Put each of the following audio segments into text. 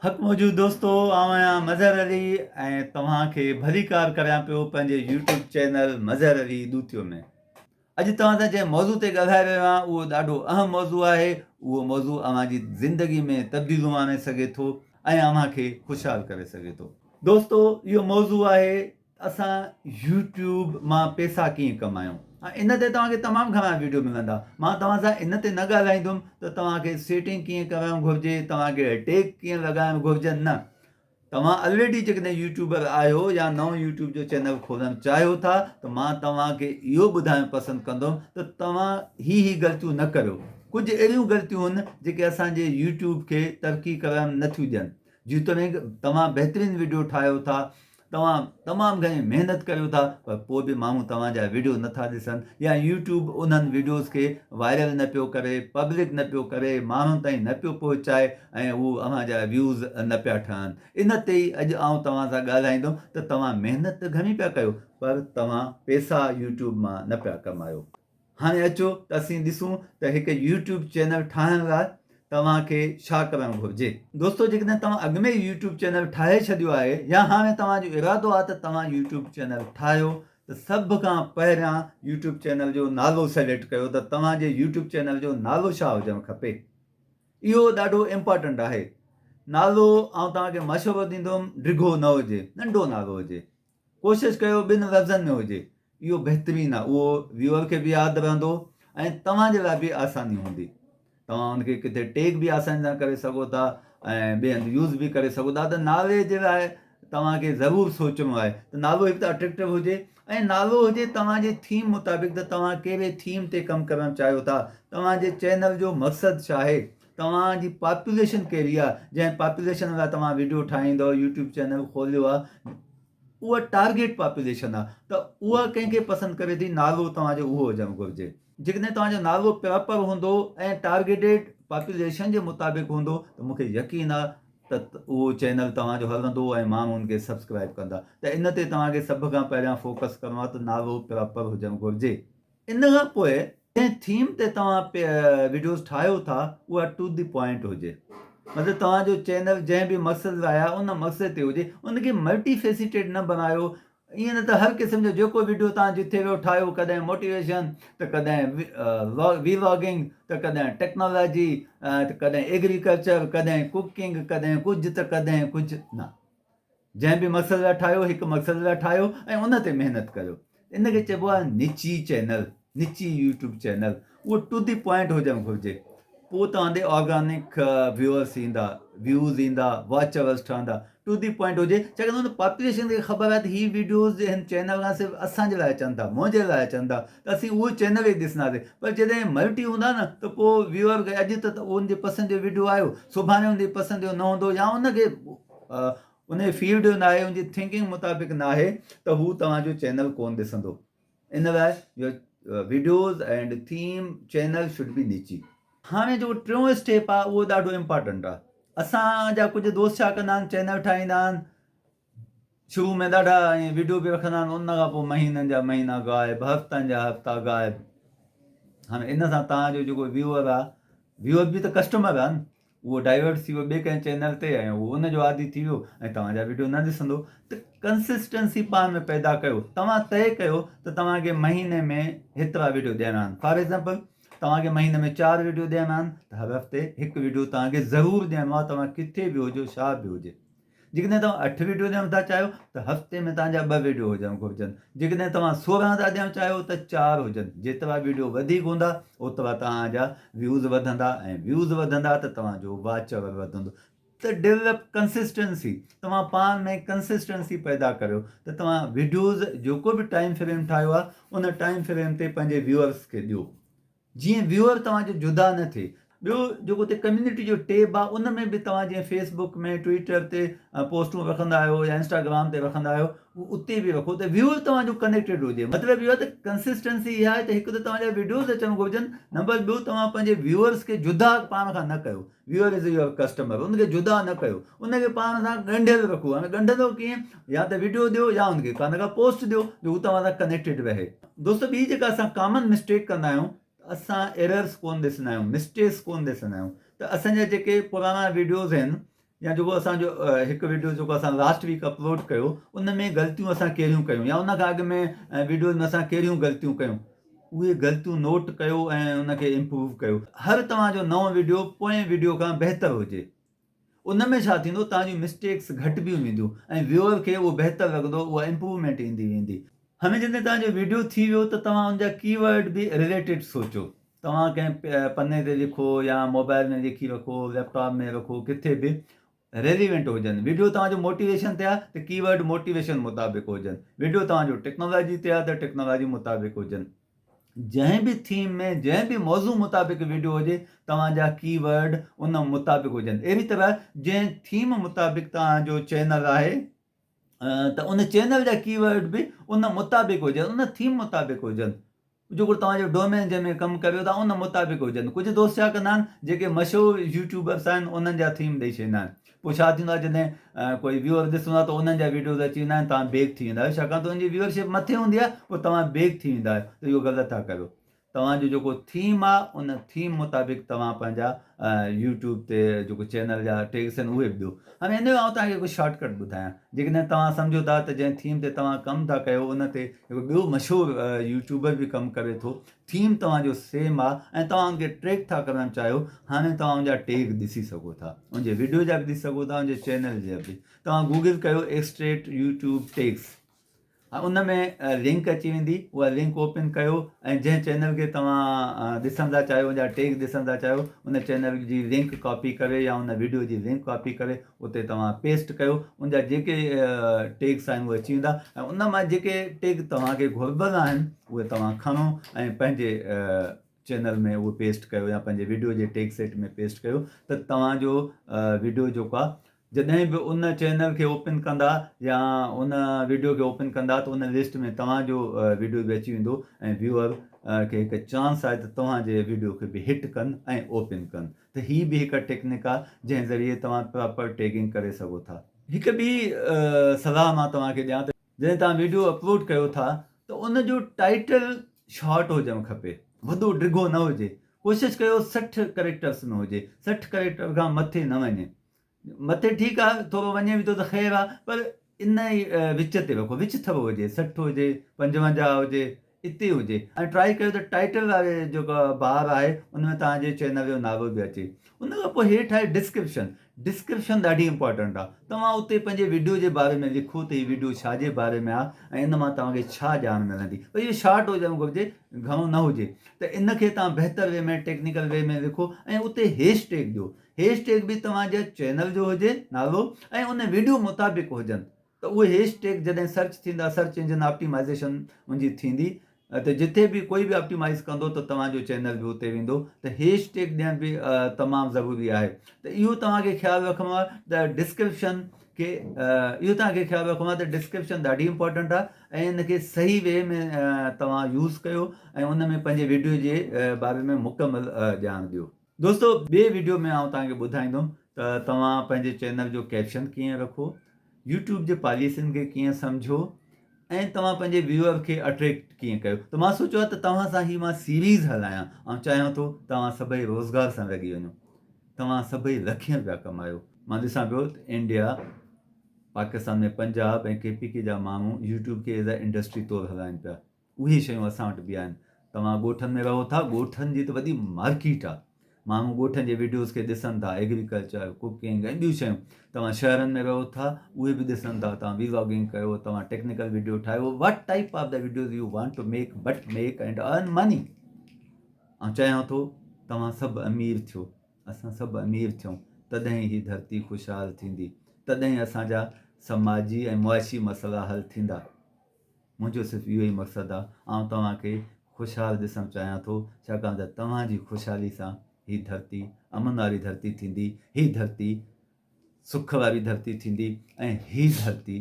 حق موجود دوستو آئون آهيان مظهر علي ۽ توهان کي ڀليڪار ڪريان پيو پنهنجي يوٽيوب چينل مظهر علي ڏوٿيو ۾. اڄ توهان سان جنهن موضوع تي ڳالهائي رهيو آهيان اهو ڏاڍو اهم موضوع آهي، اهو موضوع اوهان جي زندگي ۾ تبديليون آڻي سگهي ٿو ۽ اوهان کي خوشحال ڪري سگهي ٿو. دوستو اهو موضوع آهي اسان يوٽيوب مان پيسا ڪيئن ڪمايون ۽ ان تي توهان کي تمام گهڻا ويڊيو ملندا مان توهان سان ان تي نه ڳالهائيندم ته توهان کي سيٽنگ ڪيئن ڪرڻ گهرجي توهان کي ٽيگ ڪيئن لڳائڻ گهرجن نه توهان الريڊي جيڪڏهن يوٽيوبر آهيو يا نئون يوٽيوب جو چينل کولڻ چاهيو ٿا ته مان توهان کي اهو ٻڌائڻ پسند ڪندم ته توهان هي هي غلطيون نه ڪريو ڪجهه اهڙيون غلطيون آهن جيڪي اسان جي يوٽيوب کي ترقي ڪرڻ نٿيون ڏين جيتوڻيڪ توهان بهترين ويڊيو ٺاهيو ٿا توهان تمام گهڻي محنت ڪريو ٿا پر پوء به ماڻهو توهان جا ويڊيو نٿا ڏسن يا يوٽيوب انهن ويڊيوز کي وائرل نه پيو ڪري پبلڪ نه پيو ڪري ماڻهن تائين نه پيو پهچائي ۽ هو اوهان جا ويوز نه پيا ٺهن ان تي ئي اڄ آئون توهان سان ڳالهائيندم ته توهان محنت ته گهڻي پيا ڪيو پر توهان پيسا يوٽيوب مان نه پيا ڪمايو. هاڻي اچو ته اسين ڏسون ته هڪ يوٽيوب چينل ٺاهڻ لاء توهان کي ڇا ڪرڻ گهرجي. دوستو جيڪڏهن توهان اڳ ۾ ئي يوٽيوب چينل ٺاهي ڇڏيو آهي يا هاڻي توهان جو ارادو آهي ته توهان يوٽيوب چينل ٺاهيو ته سڀ کان پهريان يوٽيوب چينل جو نالو سليڪٽ ڪيو ته توهان جي يوٽيوب چينل جو نالو ڇا هجڻ کپي اهو ڏاڍو امپارٽنٽ آهي نالو آئون توهان کي مشورو ڏيندم ڊگهو نه هجي ننڍو نالو هجي ڪوشش ڪيو ٻن لفظن ۾ هجي اهو بهترين آهي اهو ويوئر کي به ياد رهندو ۽ توهان جي لاء به آساني هوندي توهان ان کي ڪٿي ٽيگ به آساني سان ڪري سگهو ٿا ۽ ٻئي هنڌ يوز به ڪري سگهو ٿا ته نالي جي لاء توهان کي ضرور سوچڻو آهي ته نالو هڪ ته اٽريڪٽو هجي ۽ نالو هجي توهان جي ٿيم مطابق ته توهان ڪهڙي ٿيم تي ڪم ڪرڻ چاهيو ٿا توهان جي چينل جو مقصد ڇا آهي توهان جي پاپوليشن ڪهڙي آهي جنهن پاپوليشن لاء توهان ويڊيو ٺاهيندو يوٽيوب چينل کوليو آهي اها ٽارگيٽ پاپوليشن آهي ته اها ڪنهن کي پسند ڪري ٿي نالو توهان جو اهو هجڻ گهرجي. جيڪڏهن توهان جو نالو پراپر هوندو ۽ ٽارگيٽيڊ پاپوليشن جي مطابق هوندو ته مون کي يقين آهي ته اهو چينل توهان جو هلندو ۽ ماڻهو ان کي سبسڪرائب ڪندا ته ان تي توهان کي سڀ کان پهريان فوڪس ڪرڻو آهي ته نالو پراپر هجڻ گهرجي. ان کان پوء جنهن ٿيم تي توهان وڊيوز ٺاهيو ٿا اها ٽو the point هجي مطلب توهان جو چينل جنهن به مقصد لاء آهي ان مقصد تي هجي ان کي ملٽي فيسيٽيڊ نه بڻايو ائين نه ته هر قسم جو جيڪو وڊيو توهان جٿي ويو ٺاهيو ڪڏهن موٽيويشن ته ڪڏهن وي لاگنگ ته ڪڏهن ٽيڪنالاجي ته ڪڏهن ايگريڪلچر ڪڏهن ڪوڪنگ ڪڏهن ڪجهه ته ڪڏهن ڪجهه نه جنهن به مقصد لاء ٺاهيو هڪ مقصد لاء ٺاهيو ۽ ان تي محنت ڪريو. ان کي چئبو آهي نچي چينل، نچي يوٽيوب چينل. اهو ٽو the point هجڻ گهرجي. پوء توهان تي آرگانڪ ويوئرس ايندا، ويوز ايندا، واچ اورس ٺهندا. ٽو the point هجي ڇاڪاڻ ته ان پاپوليشن کي خبر آهي ته هي ويڊيوز هن چينل کان صرف اسان جي لاء اچن ٿا، منهنجي لاء اچن ٿا ته اسين اهو چينل ئي ڏسنداسين. پر جڏهن ملٽي هوندا نه ته پوء ويوئر کي اڄ ته ان جي پسند جو ويڊيو آيو، سڀاڻي ان جي پسند جو نه هوندو يا ان کي ان جي فيلڊ جو ناهي ان جي ٿنڪنگ مطابق ناهي ته هو توهان جو چينل ڪون ڏسندو ان لاء your videos and theme channel should be niche. هاڻي جيڪو ٽيون اسٽيپ آهي اهو ڏاڍو امپارٽنٽ آهي اسان جا ڪجهه دوست ڇا ڪندا آهن چينل ٺاهيندا آهن شروع ۾ ڏاڍا ائين ويڊيو به رکندا آهن ان کان پوء مهينن جا مهينا غائب هفتن جا هفتا غائب هاڻي ان سان توهان جو جيڪو ويوئر آهي ويوئر به ته ڪسٽمر آهن اهو ڊائيورٽ ٿي ويو ٻئي ڪنهن چينل تي ۽ اهو ان جو عادي ٿي ويو ۽ توهان جا ويڊيو نه ڏسندو ته ڪنسسٽنسي پاڻ ۾ پيدا ڪيو توهان طئي ڪيو ته توهان کي مهيني ۾ هيترا ويڊيو ڏيڻا آهن فار ايگزامپل توهان کي مهيني ۾ چار ويڊيو ڏيڻا آهن ته هر هفتي هڪ ويڊيو توهان کي ضرور ڏيڻو آهي توهان ڪٿي به هجو ڇا به هجي جيڪڏهن توهان اٺ ويڊيو ڏيڻ ٿا چاهيو ته هفتي ۾ توهان جا ٻه ويڊيو هجڻ گهرجن. جيڪڏهن توهان 16 ٿا ڏيڻ چاهيو ته چار هجن. جيترا ويڊيو وڌيڪ هوندا اوترا توهان جا ويوز وڌندا ۽ ويوز وڌندا ته توهان جو واچ اور وڌندو. ته ڊيولپ ڪنسسٽنسي توهان پاڻ ۾ ڪنسسٽنسي پيدا ڪريو ته توهان ويڊيوز جيڪو به ٽائيم فريم ٺاهيو آهي ان ٽائيم فريم تي پنهنجي ويوئرس کي ڏيو. جيئن ويوئر توهان جو جدا نه ٿئي. ٻيو جيڪو اتي ڪميونٽي جو ٽيب آهي ان ۾ به توهان جيئن فيس بڪ ۾ ٽوئيٽر تي پوسٽون رکندا آهيو يا انسٽاگرام تي رکندا آهيو اهو اتي به رکو ته ويوئر توهان جو ڪنيڪٽيڊ هجي مطلب اهو آهي ته ڪنسسٽنسي اها آهي ته هڪ ته توهان جا ويڊيوز اچڻ گهرجن نمبر ٻيو توهان پنهنجي ويوئرس کي جدا پاڻ کان نه ڪيو ويوئر از your customer ان کي جدا نه ڪيو ان کي پاڻ سان ڳنڍيل رکو هاڻي ڳنڍندو ڪيئن يا ته ويڊيو ڏيو يا ان کي ڪا نه ڪا پوسٽ ڏيو جو هو توهان سان ڪنيڪٽيڊ رهي. دوستو ٻي جيڪا اسان ڪامن مسٽيڪ ڪندا آهيون ته اسان ايررس ڪون ڏسندا آهيون مسٽيڪس ڪون ڏسندا آهيون ته اسان جا جيڪي پراڻا ويڊيوز آهن يا جيڪو اسان جو هڪ وڊيو جيڪو اسان لاسٽ ويڪ اپلوڊ ڪيو ان ۾ غلطيون اسان ڪهڙيون ڪيون يا ان کان اڳ ۾ وڊيوز ۾ اسان ڪهڙيون غلطيون ڪيون اهي غلطيون نوٽ ڪيو ۽ ان کي امپروو ڪيو. هر توهان جو نئون وڊيو پوئين وڊيو کان بهتر هجي ان ۾ ڇا ٿيندو توهان جون مسٽيڪس گهٽبيون وينديون ۽ ويوئر کي اهو بهتر لڳندو اها امپروومينٽ ايندي ويندي. هاڻي جڏهن توهان جو وڊيو ٿي ويو ته توهان ان جا ڪي ورڊ به رليٽيڊ سوچو. توهان ڪنهن پني تي لکو يا موبائل ۾ لکي رکو، ليپ ٽاپ ۾ رکو ڪٿي به ريليونٽ هجن. وڊيو توهان جو موٽيويشن تي آهي ته ڪي ورڊ موٽيويشن مطابق هجن. وڊيو توهان جو ٽيڪنالاجي تي آهي ته ٽيڪنالاجي مطابق هجن. جنهن به ٿيم ۾ جنهن به موضوع مطابق وڊيو هجي توهان جا ڪي ورڊ ان مطابق هجن. اهڙي طرح جنهن ٿيم مطابق توهان جو چينل آهي ته ان چينل جا ڪي ورڊ به ان مطابق هجن ان ٿيم مطابق هجن جيڪو توهان جو ڊومين جنهن ۾ ڪم ڪريو ٿا ان مطابق هجن ڪجهه دوست ڇا ڪندا آهن جيڪي مشهور يوٽيوبرس آهن انهن جا ٿيم ڏئي ڇڏيندا آهن پوء ڇا ٿيندو آهي جڏهن ڪوئي ويور ڏسندو آهي ته انهن جا ويڊيوز اچي ويندا آهن توهان بيڪ ٿي ويندا آهيو ڇاڪاڻ ته ان جي ويورشپ مٿي هوندي آهي پوء توهان بيڪ ٿي ويندا آهيو ته اهو غلط ٿا ڪريو توهان جو جيڪو ٿيم آ ان ٿيم مطابق توهان پنهنجا يوٽيوب تي جيڪو چينل جا ٽيگس آهن اهي به ڏيو هاڻي ان جو آئون توهان کي هڪ شارٽ ڪٽ ٻڌايان جيڪڏهن توهان سمجهو ٿا ته جنهن ٿيم تي توهان ڪم ٿا ڪيو ان تي هڪ ٻيو مشهور يوٽيوبر به ڪم ڪري ٿو ٿيم توهان جو سيم آ ۽ توهان ان کي ٽريڪ ٿا ڪرڻ چاهيو هاڻي توهان ان جا ٽيگ ڏسي سگهو ٿا ان جي وڊيو جا به ڏسي سگهو ٿا ان جي چينل جا به توهان گوگل ڪيو ايڪسٽريٽ يوٽيوب ٽيگس ۽ ان ۾ لنڪ اچي ويندي اها لنڪ اوپن ڪيو ۽ جنهن چينل کي توهان ڏسڻ ٿا چاهيو ان جا ٽيگ ڏسڻ ٿا چاهيو ان چينل جي لنڪ ڪاپي ڪري يا ان ويڊيو جي لنڪ ڪاپي ڪري اتي توهان پيسٽ ڪيو ان جا جيڪي ٽيگس آهن اهي اچي ويندا ۽ ان مان جيڪي ٽيگ توهان کي گهربل آهن اهي توهان کڻو ۽ پنهنجي چينل ۾ اهي پيسٽ ڪيو يا پنهنجي ويڊيو جي ٽيگ سيٽ ۾ پيسٽ ڪيو ته توهان جو ويڊيو جيڪو آهي جڏهن به ان چينل کي اوپن ڪندا يا ان ويڊيو کي اوپن ڪندا ته ان لسٽ ۾ توهان جو ويڊيو به اچي ويندو ۽ ويوئر کي هڪ چانس آهي ته توهان جي ويڊيو کي به هٽ ڪن ۽ اوپن ڪن ته هي به هڪ ٽيڪنڪ آهي جنهن ذريعي توهان پراپر ٽيگنگ ڪري سگهو ٿا. هڪ ٻي صلاح مان توهان کي ڏيان ته جڏهن توهان ويڊيو اپلوڊ ڪيو ٿا ته ان جو ٽائيٽل شارٽ هجڻ کپي وڏو ڊگهو نه هجي ڪوشش ڪيو 60 ڪريڪٽرس ۾ هجي 60 ڪريڪٽر کان مٿي نه وڃي مٿي ٺيڪ آ ٿورو وڃي به ٿو ته خير آ پر ان ئي وچ تي رکو وچ ٿورو هجي 60 هجي 55 هجي اتي هجي ۽ ٽرائي ڪيو ته ٽائيٽل واري جيڪو بار آهي ان ۾ توهان جي چينل جو نالو به اچي ان کان پوء هيٺ آهي ڊسڪرپشن ڊسڪرپشن ڏاڍي امپارٽنٽ آ توهان اتي پنهنجي وڊيو جي باري ۾ لکو ته هي وڊيو ڇا جي باري ۾ آ ۽ ان مان توهان کي ڇا ڄاڻ ملندي پر اهو شارٽ هجڻ گهرجي گهڻو نه هجي ته ان کي توهان بهتر وي ۾ ٽيڪنيڪل وي ۾ لکو ۽ اتي هيش ٽيگ ڏيو هيش ٽيگ به توهان جي چينل جو هجي نالو ۽ ان ويڊيو مطابق هجن ته اهي هيش ٽيگ جڏهن سرچ ٿيندا سرچ انجن آپٽيمائزيشن ان جي ٿيندي ته جتي به ڪوئي به آپٽيمائز ڪندو ته توهان جو چينل به اتي ويندو ته هيش ٽيگ ڏيڻ به تمام ضروري آهي ته اهو توهان کي خيال رکڻو آهي ته ڊسڪرپشن کي اهو توهان کي خيال رکڻو آهي ته ڊسڪرپشن ڏاڍي امپورٽنٽ آهي ۽ ان کي صحيح وي ۾ توهان يوز ڪيو ۽ ان ۾ پنهنجي ويڊيو جي باري ۾ مڪمل ڄاڻ ڏيو. دوستو ٻي وڊيو ۾ آئون توهان کي ٻڌائيندم ته توهان پنهنجي چينل جو ڪيپشن ڪيئن رکو، يوٽيوب جي پاليسين کي ڪيئن سمجهو ۽ توهان پنهنجي ويوئر کي اٽريڪٽ ڪيئن ڪيو ته مان سوچيو آهي ته توهان سان هي مان سيريز هلايان آئون چاهيان ٿو توهان سڀئي روزگار سان لڳي وڃو توهان سڀئي لکين رپيا ڪمايو. مان ڏسان پيو ته India, Pakistan ۾ Punjab ۽ K P K جا ماڻهو يوٽيوب کي ايز اي انڊسٽري طور هلائين پيا. اهي شيون اسان وٽ به آهن. توهان ڳوٺن ۾ رهو ٿا، ڳوٺن جي ته وڏي مارڪيٽ آهي. ماڻهو ڳوٺن جي وڊيوز کي ڏسن ٿا، ايگريڪلچر، ڪوڪنگ ۽ ٻيون شيون. توهان شهرن ۾ رهو ٿا، اهي به ڏسن ٿا. توهان وي لاگنگ ڪيو، توهان ٽيڪنيڪل وڊيو ٺاهيو، what type of the videos you want to make but make and earn money. آئون چاهيان ٿو توهان سڀ امير ٿيو، اسان سڀ امير ٿيون، تڏهن ئي هي ڌرتي خوشحال ٿيندي، تڏهن اسان جا سماجي ۽ معاشي مسئلا حل ٿيندا. منهنجو صرف اهو ئي مقصد آ، آئون توهان کي خوشحال ڏسڻ چاهيان ٿو، ڇاڪاڻ ته توهان جي خوشحالي سان هي ڌرتي امن واري ڌرتي ٿيندي، هي ڌرتي سک واري ڌرتي ٿيندي ۽ هي ڌرتي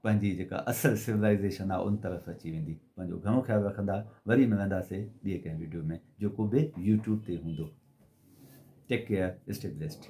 پنهنجي جيڪا اصل سولائيزيشن آ ان طرف اچي ويندي. پنهنجو گهڻو خيال رکندا، وري ملنداسي ٻئي ڪنهن وڊيو ۾ جيڪو به يوٽيوب تي هوندو. Take care, stay blessed.